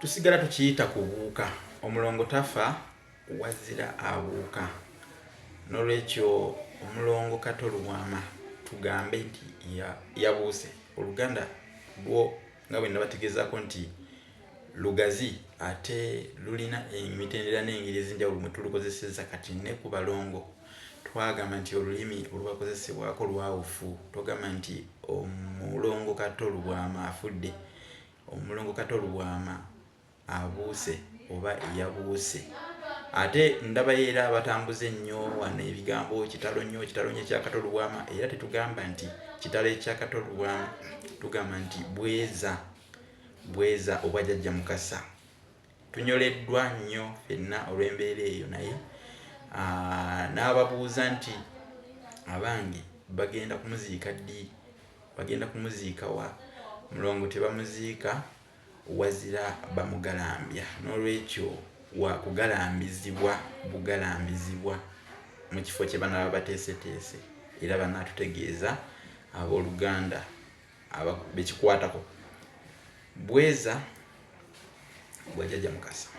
Tusigala tukiyita kubuuka. Omulongo tafa wazira abuuka. N'olwekyo omulongo Kato Lubwama tugambe nti yabuuse. Oluganda lwo nga bwe nabategeezaako nti lugazi ate lulina emitendera n'engeri ez'enjawulo mwe tulukozeseza. Kati ne ku balongo twagamba nti olulimi olubakozesebwako lwawufu. Togamba nti omulongo Kato Lubwama afudde. Omulongo Kato Lubwama abuuse oba yabuuse. Ate ndabayo era abatambuza ennyo wano ebigambo kitalo nnyo, kitalo nnyo ekya Kato Lubwama. Era tetugamba nti kitalo ekya Kato Lubwama, tugamba nti bweza, bweza obwa Jjajja Mukasa. Tunyoleddwa nnyo ffenna olw'embeera eyo, naye n'ababuuza nti abange bagenda kumuziika ddi, bagenda kumuziika wa? Mulongo tebamuziika wazira bamugalambya, n'olwekyo wa kugalambizibwa bugalambizibwa mu kifo kye banaaba bateeseteese, era banaatutegeeza abooluganda bekikwatako. Bweza bwa Jjajja Mukasa.